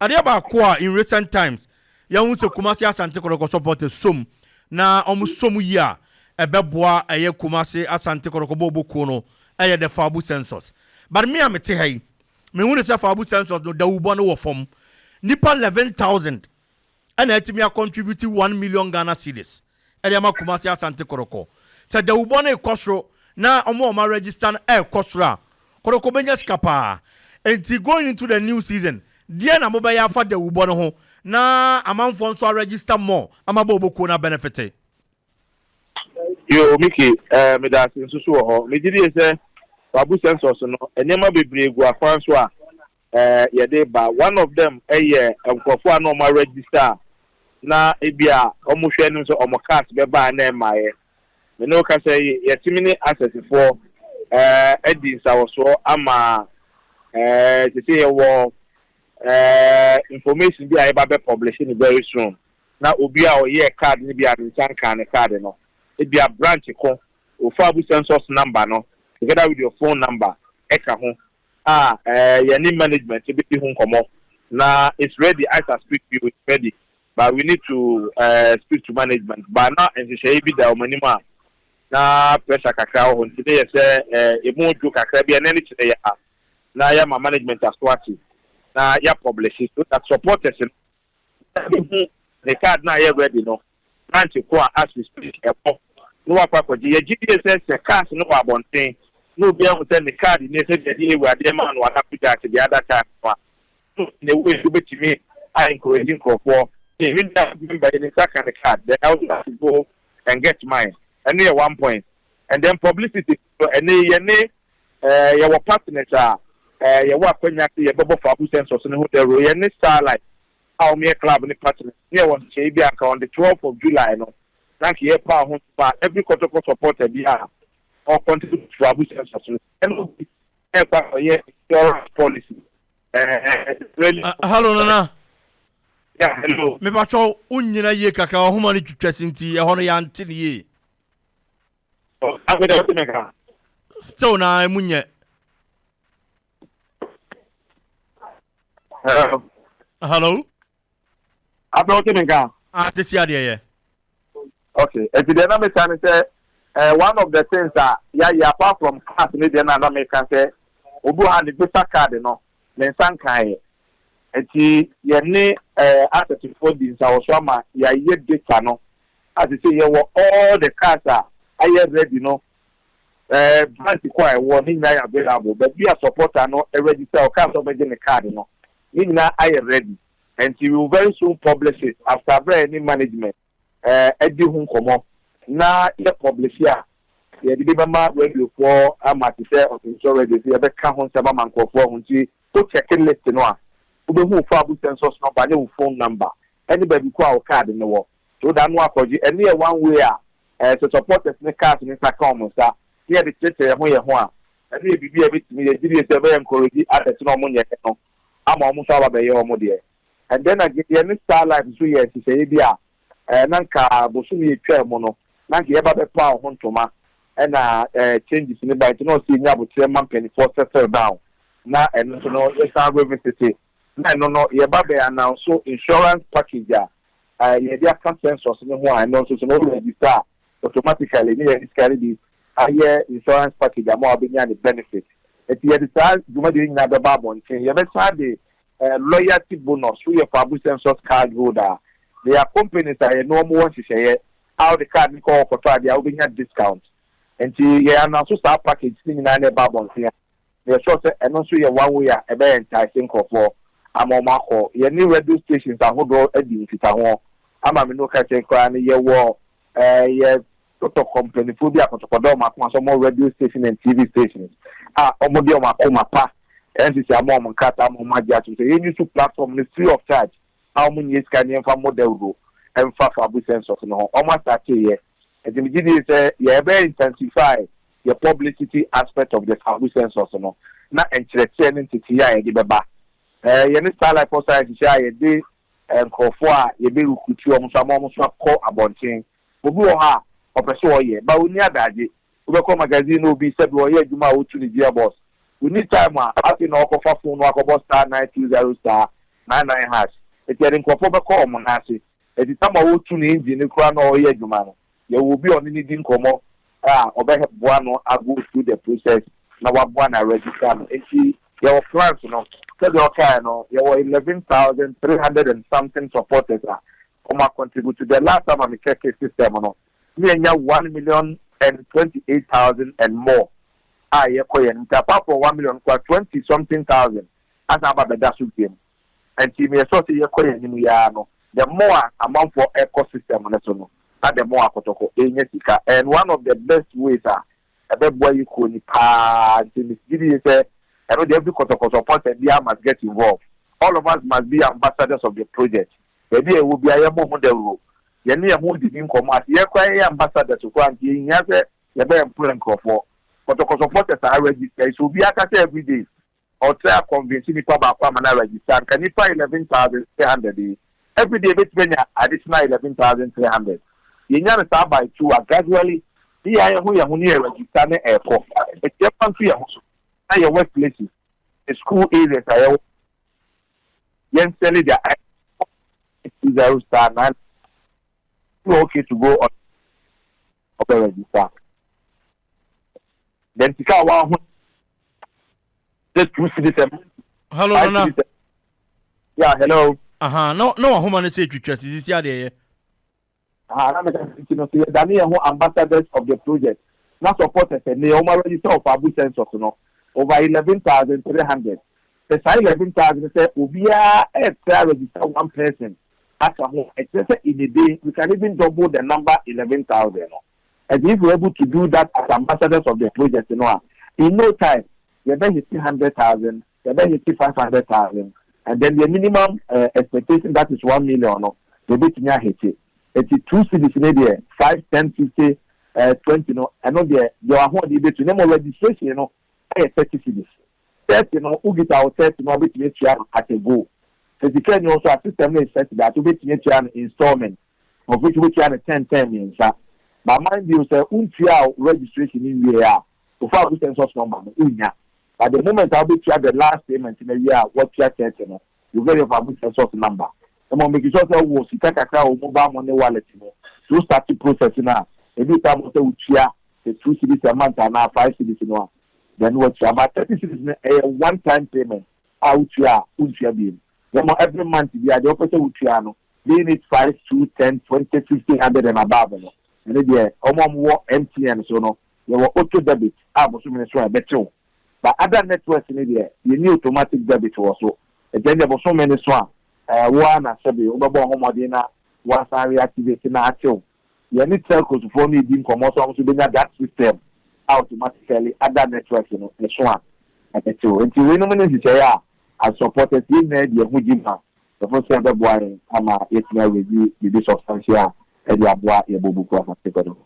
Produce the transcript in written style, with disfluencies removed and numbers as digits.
Adeɛ baako a in recent times yɛhu sɛ Kumasi Asante Kɔtɔkɔ supporters som na wɔn som yie a ɛbɛboa ɛyɛ Kumasi Asante Kɔtɔkɔ bɔɔlbɔ kuo no ɛyɛ the Fabu census. But me a mete ha yi, mehu ne sɛ Fabu census no dawubɔ no wɔ fam. Nipa 11,000 ɛna ɛtumi acontribute 1 million Ghana cedis ɛde ama Kumasi Asante Kɔtɔkɔ. Sɛ dawubɔ no ekɔ soro na ɔmo a ɔmo register no ɛɛkɔ soro a, Kɔtɔkɔ bɛnya sika paa. Nti going into the new season, deɛ na mobɛyɛ afa dawubɔ no ho na amanfoɔ nso aregister more ama bɔ ɔbɔkuo no benefit? Yo, Miki, meda ase nso so wɔ hɔ. Megye die sɛ Fabu census no, nneɛma bebree gu akwan so a yɛde ba. One of them ɛyɛ nkurɔfoɔ a na ɔmo register a na ebi a ɔmo hwɛ no nso ɔmo cards bɛba a na ɛmaayɛ. Me ne wo kasa yi, yɛtumi ne accessfoɔ adi nsawɔsoɔ ama sese yɛwɔ information bi a yɛba bɛ publish no very soon, na obi a ɔyɛ card no bi a ne nsa nka ne card no, ebi a branch ko o Fabu census number no together with your phone number ɛka ho a yɛne management bi ho nkɔmɔ na it's ready. As I speak to you, it's ready, but we need to speak to management. But na nhyehyɛeɛ bi da wɔn anim a na pressure kakra wɔ hɔ, nti ne yɛ sɛ emu dwo kakra bi ɛnɛ ne kyerɛ yɛ a na yɛama management aso ate na yɛ publish so that supporters no hu ne card na yɛ ready no, branch ko a as we speak ɛkɔ na wakɔ akɔgye. Yɛgye die sɛ cards no wɔ abɔnten na obi ahu sɛ ne card ne sɛ deɛ de ewu adeɛ maa no wada pagya ate the other time no a na ewu esu betumi a encourage nkurɔfoɔ. Ebi na member yi ne nsa ka ne card, then I also have to go and get mine. Ɛno yɛ one point. And then publicity, ɛne yɛne yɛwɔ partners a yɛwɔ akɔnya sɛ yɛbɛbɔ Fabu census ne ho dɛro. Yɛne Starlight a wɔn yɛ club ne partners ne yɛwɔ nhyehyɛe bi anka on the 12th of July no na nka yɛ pa ho pa every Kɔtɔkɔ supporter bi a ɔcontribute Fabu census no, ɛno bi ɛkɔ akɔyɛ insurance policy really. Hello, Nana. Yeah, hello. Mepatwɛ, wonyina yie kakra, ɔhoma no twitwa si nti ɛhɔ no yɛante ne yie. Afei dɛ ɔte me ka? Still na emu nyɛ. Hello? Hello. Afei ɔte me ka? A te si adeɛ yɛ. Okay, eti deɛ na meka ne sɛ one of the things a yɛayɛ apart from card ne deɛ na meka sɛ obi wɔ ha ne visa card no ne nsa nkaeɛ, nti yɛne asɛtefoɔ di nsawɔso ama yɛayɛ data no a te sɛ yɛwɔ all the cards a ayɛ ready no, branch kɔ a ɛwɔ ne nyinaa yɛ available. Baabi a supporter no register ɔkaa sɛ ɔbɛgye ne card no, ne nyinaa ayɛ ready, nti we will very soon publish it after abirɛ yɛne management ɛdi ho nkɔmɔ na yɛ publish a yɛde bi bɛma radiofoɔ ama te sɛ ɔtensɔ radio so yɛbɛka ho nsɛm ama nkurɔfoɔ ho. Nti wo check list no a, wobɛhu Fabu census number ne wo phone number ɛne baabi ko a wo card no wɔ so da no akɔgye. Ɛne yɛ one way a sɛ supporters ne cards ne nsa ka wɔn nsa ne yɛde kyerɛkyerɛ yɛn ho yɛn ho a, ɛne yɛ biribi a ebɛtumi yɛ gyiri sɛ ɛbɛyɛ encourage adɛte na wɔn nyɛ no ama wɔn nso aba bɛyɛ wɔn deɛ. And then again, yɛne Star Life nso yɛ nhyehyɛeɛ bi a na nka bosom yɛ twaa mu no na nka yɛba bɛpa wo ho ntoma, ɛna changes ne ba, nti na ɔsi enya abotire ma mpanimfoɔ settle down, na ɛno nso no yɛsan revisit, na ɛno no yɛba bɛ announce insurance package a yɛde aka census ne ho a ɛno nso so no o register a, automatically ne yɛde sika ne bi ayɛ insurance package ama wabɛnya ne benefit. Nti yɛde saa dwumadie nyinaa bɛba abɔnten. Yɛbɛsan de loyalty bonus. Woyɛ Fabu census card holder, there are companies a yɛne wɔn wɔ nhyehyɛeɛ a wode card ne kɔ kɔtɔ adeɛ a, wobɛnya discount. Nti yɛ announce saa package ne nyinaa na ɛba abɔnten a yɛsɔ sɛ ɛno nso yɛ one way a ɛbɛyɛ entice nkurɔfoɔ ama wɔn akɔ. Yɛne radio stations ahodoɔ adi nkitaho ama me no kɛse koraa no, yɛwɔ yɛ kɔtɔkɔ mpanimfoɔ bi a kɔtɔkɔdɔ wɔn akoma so, wɔn radio station and TV stations a wɔn de wɔn akoma pa NCC ama wɔn nkrataa ama wɔn agye ato sɛ yɛn use platform no free of charge a wɔn nyɛ sika ne yɛmfa model ro ɛmfa Fabu census no ho. Wɔn asate yɛ, nti mi gyi di sɛ yɛbɛ intensify yɛ publicity aspect of the Fabu census no na nkyerɛkyerɛ ne nteteyɛ a yɛde bɛba. Yɛne Starlight for Science hyɛ a yɛde nkurɔfoɔ a yɛbɛ recruit wɔn nso ama wɔn nso akɔ abɔnten. Obi wɔ hɔ a ɔpɛ sɛ ɔyɛ ba oni adagye, wobɛkɔ magazine na obi sɛbi ɔyɛ adwuma a wotu ne gear box, we need time a afei na ɔkɔfa phone no akɔbɔ *920* 99#. Eti yɛde nkurɔfoɔ bɛkɔ ɔmo n'ase. Eti tam a wotu ne engine ne koraa na ɔreyɛ adwuma no, yɛwɔ obi a ɔne ne di nkɔmɔ a ɔbɛboa no ago through the process na waboa na register no. Eti yɛwɔ plans no, sɛdeɛ ɔkae no, yɛwɔ 11,300 and something supporters a ɔmo contribute. To the last time a me check system no, ne yɛnya 1,028,000 and more a yɛkɔ yɛn. Nti apart from 1 million kora, twenty something thousand asan aba bɛda so biem. Nti meyɛ sɔ sɛ yɛkɔ yɛn anim yaa no, the more a amanfoɔ ɛkɔ system no so no, na the more Akɔtɔkɔ ɛnya sika. And one of the best ways a ɛbɛboa yi kuo ni paa. Nti gyi di sɛ ɛno deɛ, every Kɔtɔkɔ supporter biara must get involved. All of us must be ambassadors of the project. Baabi a ɛwɔ biara, yɛmmɔ ho dawuro, yɛne yɛn ho didi nkɔmɔ ase. Yɛkora yɛyɛ ambassadors koraa, nti yɛhia sɛ yɛbɛyɛ mpere nkurɔfoɔ. Kɔtɔkɔ supporters a register so, obi aka sɛ everyday ɔtɛ convince nipa baako ama na register, nka nipa 11,300 yi, everyday ebetumi anya additional 11,300. Yɛnya no saa by two a, gradually ne yɛn ho ne yɛ register ne ɛɛkɔ. Eti yɛfa nso yɛn ho so na yɛ work places, the school areas a yɛwɔ, yɛn sɛle their 20*9, okay to go on, ɔbɛ register. Then sika a wɔn ho sɛ 2 cedis. Hello, Nana. Yeah, hello. Aha, na wahoma no sɛ etwitwa sisi adeɛ yɛ. Ah, na meka nti no so yɛdane yɛn ho ambassadors of the project na supporters ɛne wɔn register of Abu census no over 11,300. Sɛ saa 11,000 sɛ obiara ɛɛtra register one person aka ho, ɛkyerɛ sɛ in a day we can even double the number 11,000 no. And if we are able to do that as ambassadors of the project in no time yɛbɛ hit 100,000, yɛbɛ hit 500,000, and then the minimum expectation, that is 1 million no, yɛbɛtumi ahit. Eti 2 cedis ne deɛ, 5, 10, 50, 20 no, ɛno deɛ, deɛ ahoɔden bɛtu ne mo. Registration no ɛyɛ 30 cedis. 30 no, wogita wo 30 no, wobɛtumi atua no at a go. Sɛ sika ni nso a, system no is set that wobɛtumi atua no installment, of which wobɛtua no 10 10 mmiɛnsa. But mind you sɛ wontua registration ni wie a, ofa census number no wonya. But the moment a wobɛtua the last payment na wie a, wɔtua 30 no, you get your Fabu census number. Ɛmɔ make sure sɛ wɔ sika kakra wɔ mobile money wallet no to start the process na ebi ta mo sɛ wotua the 2 cedis a month anaa 5 cedis no a, then wɔtua. But 30 cedis no ɛyɛ one time payment a wotua a wontua bio. Ɛmɔ every month bi a, deɛ wɔpɛ sɛ wotua no, being it 5, 2, 10, 20, 50, 100 and above no, ɛne deɛ ɔmo a wɔwɔ MTN so no, yɛwɔ auto debit a bosome so a ɛbɛtew. But other networks no deɛ, yɛni automatic debit wɔ so. Ɛkyɛn deɛ bosome no so a, wo a na sɛbi wobɛbɔ ɔho mmɔden na wasan reactivate na atew. Yɛne telcos foɔ no edi nkɔmɔ so, ɔmo nso bɛnya that system automatically. Other networks no ɛso a ɛbɛtew. Nti weinom ne nhyehyɛeɛ a as supporters yɛn nyinaa de ɛho gyi ma ɛfo sɛ ɛbɛboa yɛn ama yɛtumi awɛdi biribi substantial a ɛde aboa yɛbɔ buku Asante Kɔtɔkɔ.